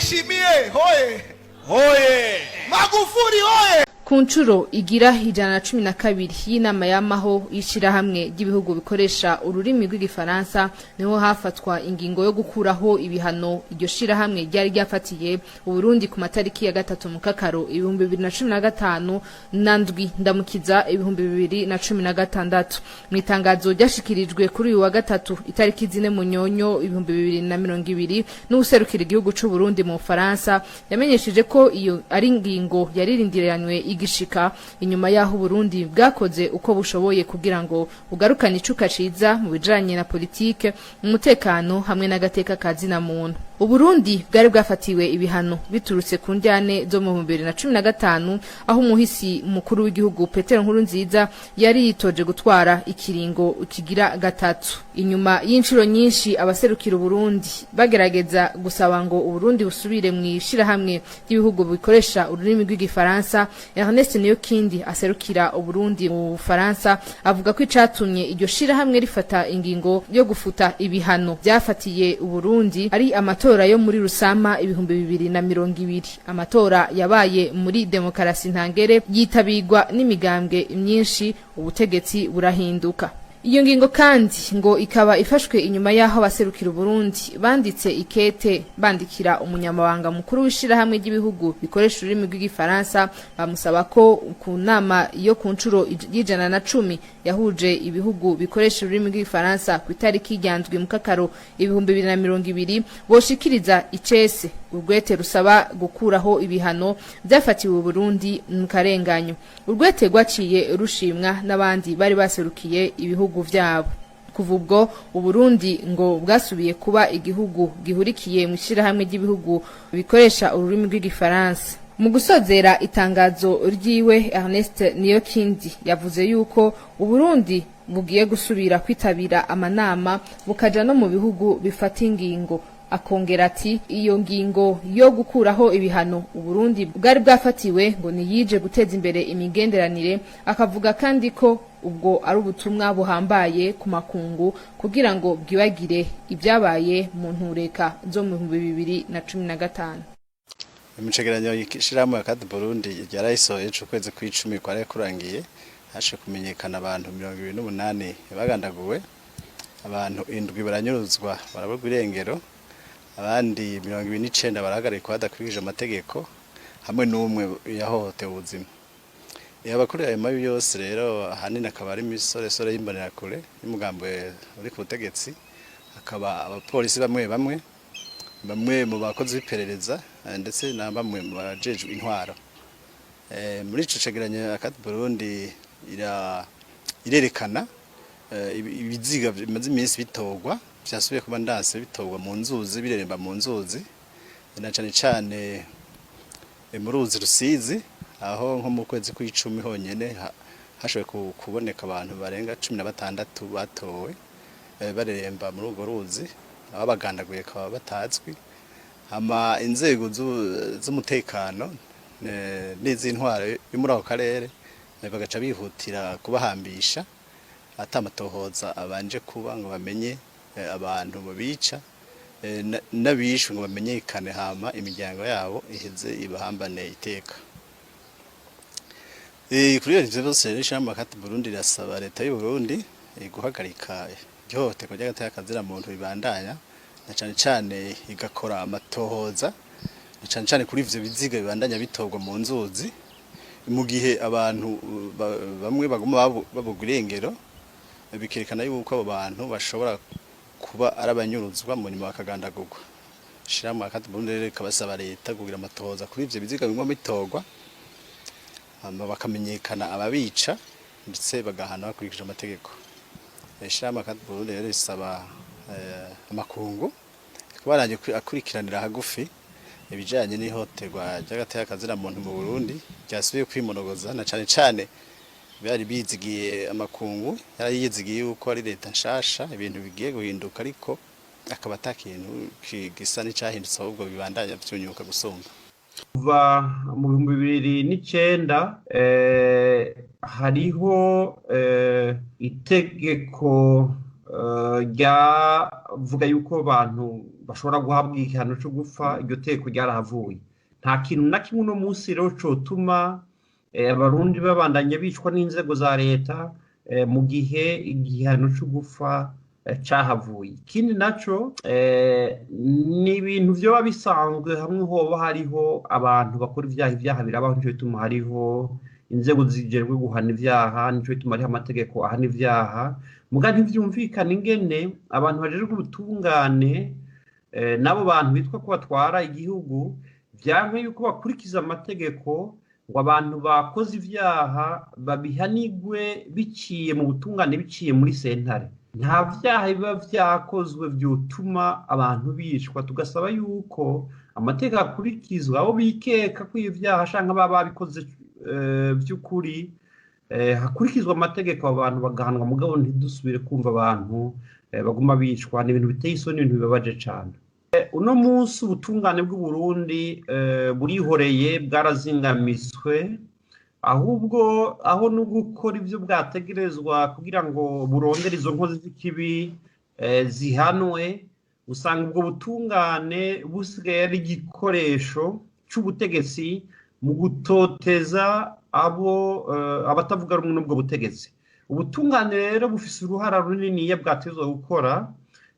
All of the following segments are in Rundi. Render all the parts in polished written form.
Ndayishimiye hoye! Hoye! Magufuli hoye! Ku nshuro igira 112 y'inama y'amaho y'ishirahamwe ry'ibihugu bikoresha ururimi rw'Igifaransa, niho hafatwa ingingo yo gukuraho ibihano iryo shirahamwe ryari ryafatiye Uburundi ku matariki ya 3 Mukakaro 2015 na 7 Ndamukiza 2016. Mu itangazo ryashikirijwe kuri uyu wa gatatu itariki 4 Munyonyo 2020 n'uwuserukira igihugu c'u Burundi mu Bufaransa, yamenyesheje ko iyo ari ingingo yaririndiranywe igishika, inyuma y'aho Burundi bwakoze uko bushoboye kugira ngo bugarukane icuka ciza mu bijanye na politike, umutekano hamwe n'agateka ka zina muntu. Uburundi bwari bwafatiwe ibihano biturutse ku njyane zo mu 2015, aho umuhisi mukuru w'igihugu Petero Nkurunziza yari yitoje gutwara ikiringo kigira gatatu. Inyuma y'inshuro nyinshi abaserukira Uburundi bagerageza gusaba ngo Uburundi busubire mu ishirahamwe ry'ibihugu bikoresha ururimi rw'Igifaransa, Ernest Niyokindi aserukira Uburundi mu Bufaransa avuga ko icatumye iryo shirahamwe rifata ingingo yo gufuta ibihano byafatiye Uburundi ari amatora yo muri Rusama 2020, amatora yabaye muri demokarasi ntangere, yitabirwa n'imigambwe myinshi, ubutegetsi burahinduka. Iyo ngingo kandi ngo ikaba ifashwe inyuma y'aho abaserukira Uburundi banditse ikete bandikira umunyamabanga mukuru w'ishirahamwe ry'ibihugu bikoresha ururimi rw'Igifaransa, bamusaba ko ku nama yo ku nshuro y'110 yahuje ibihugu bikoresha ururimi rw'Igifaransa ku itariki rya 7 Mukakaro 2020 boshikiriza icese urwete rusaba gukuraho ibihano byafatiwe Uburundi mu karenganyo. Urwete rwaciye rushimwa n'abandi bari baserukiye ibihugu vyabo. Kuva ubwo Uburundi ngo bwasubiye kuba igihugu gihurikiye mu ishirahamwe ry'ibihugu bikoresha ururimi rw'Igifaransa. Mu gusozera itangazo ryiwe, Ernest Niyokindi yavuze yuko Uburundi bugiye gusubira kwitabira amanama, bukaja no mu bihugu bifata ingingo. Akongera ati iyo ngingo yo gukuraho ibihano Uburundi bwari bwafatiwe ngo niyije guteza imbere imigenderanire. Akavuga kandi ko ubwo ari ubutumwa buhambaye ku makungu kugira ngo bwibagire ibyabaye mu ntureka zo mu 2015. Mu cegeranyo ishirahamwe ACAT Burundi ryarayisohoye c'ukwezi kw'icumi kwari kurangiye, hashe kumenyekana abantu 28 bagandaguwe, abantu 7 baranyuruzwa baraburwa irengero, abandi 29 barahagarikwa badakurikije amategeko, hamwe n'umwe yahohotewe ubuzima. Abakuri ayo mabi yose rero ahanini akaba ari imisoresore y'imbonerakure y'umugambi uri ku butegetsi, akaba abapolisi bamwe bamwe, bamwe mu bakozi b'iperereza, ndetse na bamwe mu bajejwe intwaro. Muri ico cegeranyo ACAT Burundi irerekana ibiziga bimaze iminsi bitorwa, vyasubiye kuba ndanse, bitorwa mu nzuzi, bireremba mu nzuzi, na cane cane mu ruzi Rusizi, aho nko mu kwezi kw'icumi honyene hashoboye kuboneka abantu barenga 16 batowe bareremba muri urwo ruzi, ababagandaguye bakaba batazwi. Hama inzego z'umutekano n'iz'intwaro yo muri ako karere bagaca bihutira kubahambisha atamatohoza abanje kuba ngo bamenye abantu babica n'abishwe ngo bamenyekane, hama imiryango yabo iheze ibahambane iteka. Kuri ivyo vyose rero, ishirahamwe ACAT Burundi rirasaba leta y'u Burundi guhagarika ihohoterwa ry'agateka kazina muntu ribandanya, na cane cane igakora amatohoza na cane cane kuri ivyo biziga bibandanya bitorwa mu nzuzi, mu gihe abantu bamwe baguma babugwa irengero, bikerekana yuko abo bantu bashobora kuba ari abanyuruzwa, mu nyuma bakagandagurwa. Ishirahamwe ACAT Burundi rero rikabasaba leta kugira amatohoza kuri ivyo biziga biguma bitorwa, hama bakamenyekana ababica, ndetse bagahana bakurikije amategeko. Ishirahamwe ACAT Burundi rero risaba amakungu kuba akurikiranira hagufi ibijanye n'ihohoterwa ry'agateka kazina muntu mu Burundi ryasubiye kwimonogoza, na cane cane bari bizigiye amakungu, yari yizigiye yuko ari leta nshasha ibintu bigiye guhinduka, ariko akaba ata kintu gisa n'icahindutse, ahubwo bibandanya vyunyuka gusumba. Kuva mu 2009 hariho itegeko ryavuga yuko abantu bashobora guhabwa igihano cyo gupfa. Iryo teko ryarahavuye. Nta kintu na kimwe uno munsi rero cotuma Abarundi babandanya bicwa n'inzego za leta mu gihe igihano cyo gupfa cahavuye. Ikindi naco, ni ibintu vyoba bisanzwe hamwe hoba hariho abantu bakora ivyaha. Ivyaha birabaho, nico bituma hariho inzego zijejwe guhana ivyaha, nico bituma hariho amategeko ahana ivyaha. Muga ntivyumvikana ingene abantu bajejwe ubutungane n'abo bantu bitwa ko batwara igihugu vyanke yuko bakurikiza amategeko, ngo abantu bakoze ivyaha babihanigwe biciye mu butungane, biciye muri sentare. Nta vyaha biba vyakozwe vyotuma abantu bicwa. Tugasaba yuko amategeko akurikizwa, abo bikeka ko ivyaha canke baba babikoze vy'ukuri, hakurikizwa amategeko, abo bantu bagahanwa. Mugabo ntidusubire kumva abantu baguma bicwa. Ni ibintu biteye isoni, ibintu bibabaje cane. Uno munsi ubutungane bw'Uburundi burihoreye, bwarazingamiswe. Ahubwo aho no gukora ibyo bwategerezwa kugira ngo burondere izo nkozi z'ikibi zihanwe, usanga ubwo butungane busigaye ari igikoresho c'ubutegetsi mu gutoteza abo abatavuga rumwe n'ubwo butegetsi. Ubutungane rero bufise uruhara runiniya bwategerezwa gukora,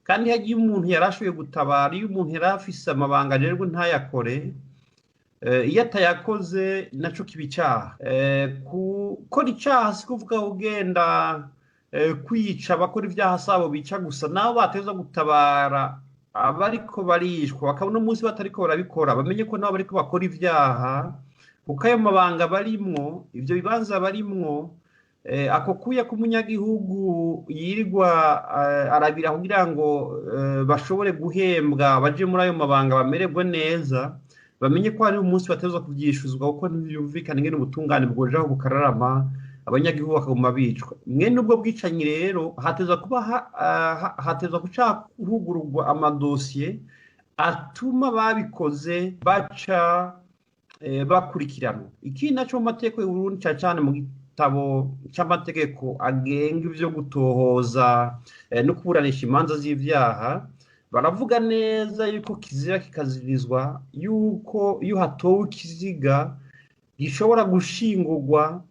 kandi hagiye umuntu yari ashoboye gutabara, iyo umuntu yari afise amabanga rero ntayakore, iyo atayakoze naco kiba icaha. Gukora icaha si kuvuga ugenda kwica. Abakora ibyaha sabo bica gusa, nabo bateza gutabara abariko barishwa, bakabona umunsi batariko barabikora, bamenye ko nabo bariko bakora ibyaha, kuko ayo mabanga barimwo, ivyo bibanza barimwo, ako kuya k'umunyagihugu yirirwa arabira kugira ngo bashobore guhembwa, baje muri ayo mabanga bamererwe neza, bamenye ko hari umunsi batezwa kuvyishuzwa, kuko ntivyumvikana ingene ubutungane bwojaho bukararama, abanyagihugu bakaguma bicwa. Mwene ubwo bwicanyi rero hatezwa kuba hatezwa guca hugururwa amadosiye atuma babikoze baca bakurikiranwa. Ikindi naco, mu mategeko y'Uburundi, cane cane mu gitabo c'amategeko agenga ivyo gutohoza no kuburanisha imanza z'ivyaha, baravuga neza yuko kizira kikazirizwa yuko iyo hatowe ikiziga gishobora gushingurwa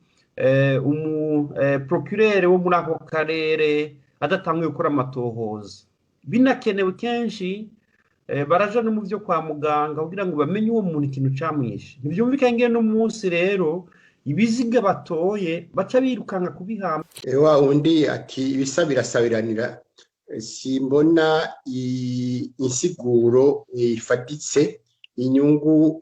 umu procureur wo muri ako karere adatanguye gukora amatohoza. Binakenewe kenshi, baraja no mu vyo kwa muganga kugira ngo bamenye uwo muntu ikintu camwishe. Ntivyumvikane ingene no munsi rero ibiziga batoye baca birukanga kubihamba. Wa wundi ati ibisa birasabiranira. Simbona insiguro ifaditse inyungu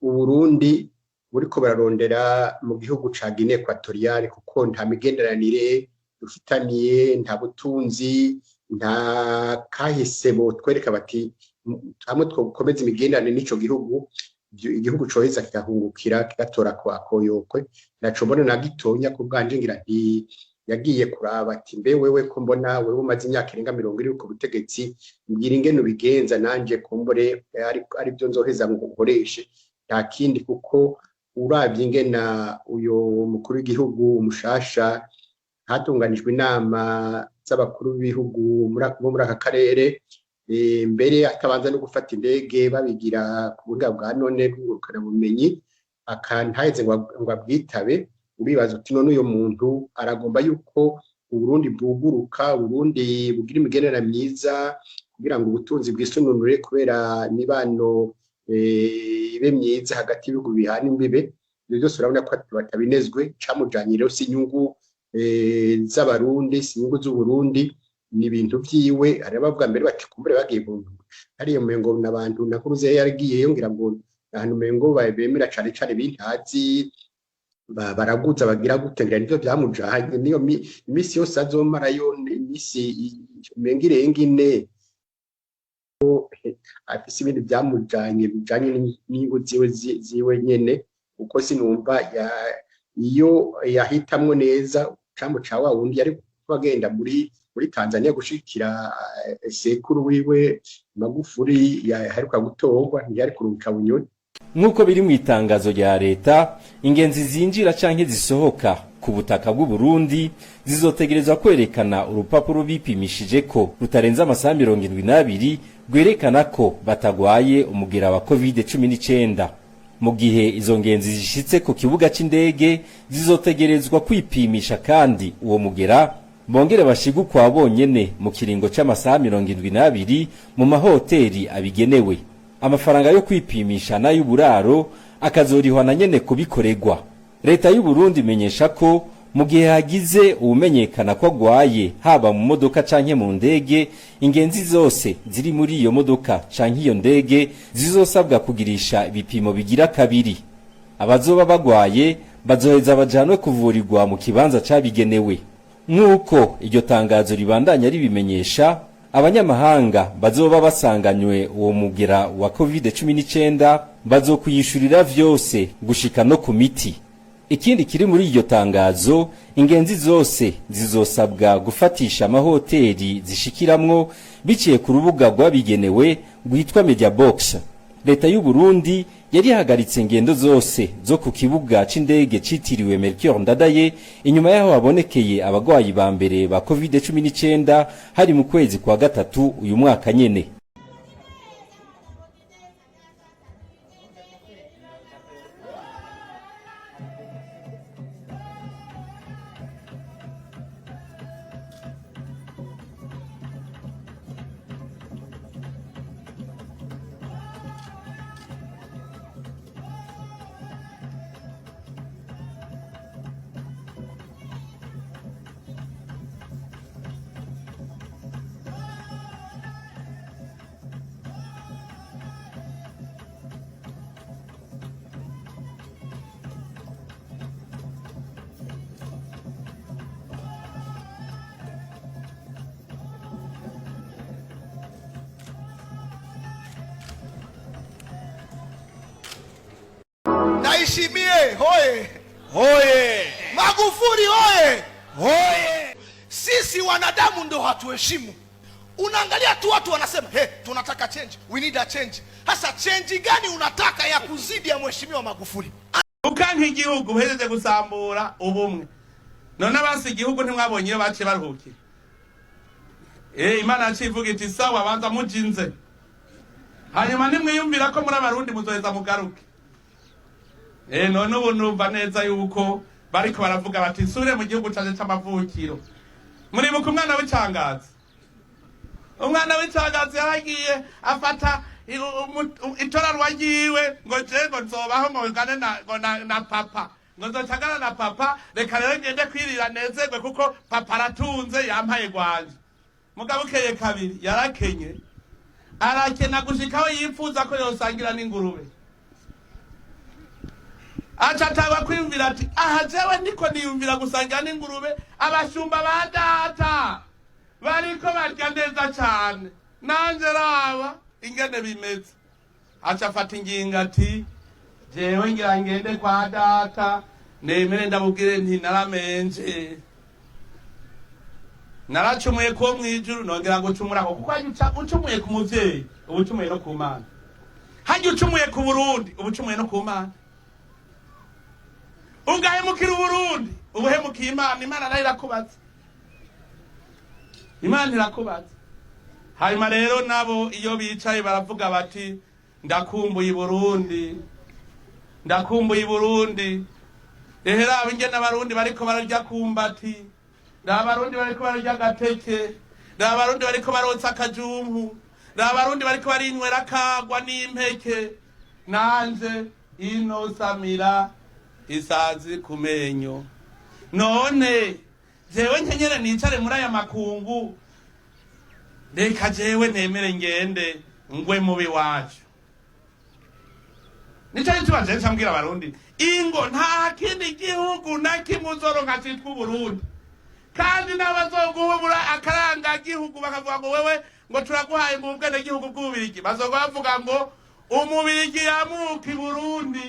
Uburundi buriko bararondera mu gihugu ca Guinée Equatoriale, kuko nta migenderanire dufitaniye, nta butunzi, nta kahise botwereka bati hamwe twokomeza imigenderanire n'ico gihugu, igihugu coheza kigahungukira, kigatora kwa koyokwe. Naco mbona na gitonya ku bwanje. Ngira nti yagiye kuraba ati: "Mbe wewe, ko mbona wewe umaze imyaka irenga 40 ku butegetsi, mbwira ingene ubigenza, nanje kumbure ari byo nzoheza ngo nkoreshe." Nta kindi, kuko uravye ingena uyo mukuru w'igihugu mushasha, hatunganijwe inama z'abakuru b'ibihugu bo muri aka karere, mbere atabanza no gufata indege, babigira ku buhinga bwa none bw'ingurukanabumenyi, ntaheze ngo abwitabe. Uribaza uti: "None uyo muntu aragomba yuko Uburundi bwuguruka, Uburundi bugira imigenderanire myiza kugira ngo ubutunzi bwisununure, kubera imibano ibe myiza hagati y'ibihugu bihana imbibe?" Ibyo byose urabona ko batabinezwe. Camujanye rero si inyungu z'Abarundi, si inyungu z'Uburundi, ni ibintu vyiwe. Hari abavuga mbere bati kumbure bagiye hariya, umengo n'abantu na Nkurunziza yaragiyeyo, ngira ngo ahantu umengo bemera cane cane bintazi, baraguza, bagira gute, ngira nivyo vyamujanye. Niyo imisi yose azomarayo, imisi umenga irenga 4, afise ibindi vyamujanye bijanye n'inyungu ziwe nyene, kuko sinumva iyo yahitamwo neza cambo ca wa wundi yari kuba agenda muri Tanzania gushikira sekuru wiwe Magufuri yaheruka gutorwa, ntiyari kurungika Bunyoni. Nk'uko biri mu itangazo rya leta, ingenzi zinjira canke zisohoka ku butaka bw'u Burundi zizotegerezwa kwerekana urupapuro bipimishije ko rutarenze amasaha 72. rwerekana ko batagwaye umugera wa COVID-19. Mu gihe izo ngenzi zishitse ku kibuga c'indege, zizotegerezwa kwipimisha kandi uwo mugera, bongere bashigwe ukwa bonyene mu kiringo c'amasaha 72 mu mahoteli abigenewe. Amafaranga yo kwipimisha n'ay'uburaro akazorihwa na nyene kubikorerwa. Leta y'u Burundi imenyesha ko mu gihe hagize uwumenyekana ko agwaye, haba mu modoka canke mu ndege, ingenzi zose ziri muri iyo modoka canke iyo ndege zizosabwa kugirisha ibipimo bigira kabiri. Abazoba bagwaye bazoheza bajanwe kuvurirwa mu kibanza cabigenewe. Nk'uko iryo tangazo ribandanya ribimenyesha, abanyamahanga bazoba basanganywe uwo mugera wa COVID-19 bazokwiyishurira vyose, gushika no ku miti. Ikindi kiri muri iryo tangazo, ingenzi zose zizosabwa gufatisha amahoteli zishikiramwo biciye ku rubuga rwabigenewe rwitwa Media Box. Leta y'u Burundi yari ihagaritse ingendo zose zo ku kibuga c'indege citiriwe Melchior Ndadaye inyuma yaho habonekeye abagwayi ba mbere ba COVID-19, hari mu kwezi kwa gatatu uyu mwaka nyene. Ndayishimiye hoye! Hoye! Magufuli hoye! Hoye! Sisi wanadamu ndo hatuheshimu. Unaangalia tu watu wanasema, "Hey, tunataka change, we need a change." Hasa change gani unataka ya kuzidi ya mheshimiwa Magufuli? Ukanka igihugu uhejeje gusambura ubumwe. None abasi igihugu ntimwabonye iyo baciye baruhukira? Imana yaciye ivuga iti: "Sawa, banza mujinze, hanyuma nimwiyumvira ko muri Abarundi muzoheza mugaruke." None ubu numva neza yuko bariko baravuga bati: "Nsubire mu gihugu canje c'amavukiro." Muribuka umwana w'icangazi? Umwana w'icangazi yaragiye afata itorarwa ryiwe ngo: "Je ngo nzobaho ngo ngane na, ngo na papa, ngo nzocagana na papa. Reka rero ngende kwirira nezerwe kuko papa aratunze, yampaye gwanje." Mugabo ukeye kabiri yarakenye, arakena gushikaho yifuza ko yosangira n'ingurube. Aca atangwa kwiyumvira ati: "Aha jewe niko niyumvira gusangira n'ingurube, abashumba ba data bariko barya neza cane, nanje raba ingene bimeze." Aca afata ingingo ati: "Jewe ngira ngende kwa data, nemere ndamubwire nti naramenje, naracumuye ko mwijuru, nongera gucumurako." Kuko hajya ucumuye ku muvyeyi uba ucumuye no ku Mana, hajya ucumuye ku Burundi uba ucumuye no ku Mana, ugahemukira Uburundi ubuhemukiye Imana. Imana nayo irakubaza, Imana irakubaza. Hanyuma rero nabo iyo bicaye baravuga bati: "Ndakumbuye i Burundi, ndakumbuye i Burundi. Ehe, raba ingene Abarundi bariko bararya kumbati, raba Abarundi bariko bararya agateke, raba Abarundi bariko barotsa akajumpu, raba Abarundi bariko barinywera akagwa n'impeke, nanje ino samira isazi ku menyo. None jewe nkenyere nicare muri aya makungu? Reka jewe nemere ngende ngwe mubi wacu." Nico gituma jewe ncambwira Abarundi: ingo, nta kindi gihugu na kimwe uzoronka citwa Uburundi. Kandi n'abazoguhubura akarangagihugu bakavuga ngo: "Wewe," ngo, "turaguhaye ngo ubwenegihugu bw'Ububirigi," bazoga bavuga ngo umubirigi yamuka i Burundi.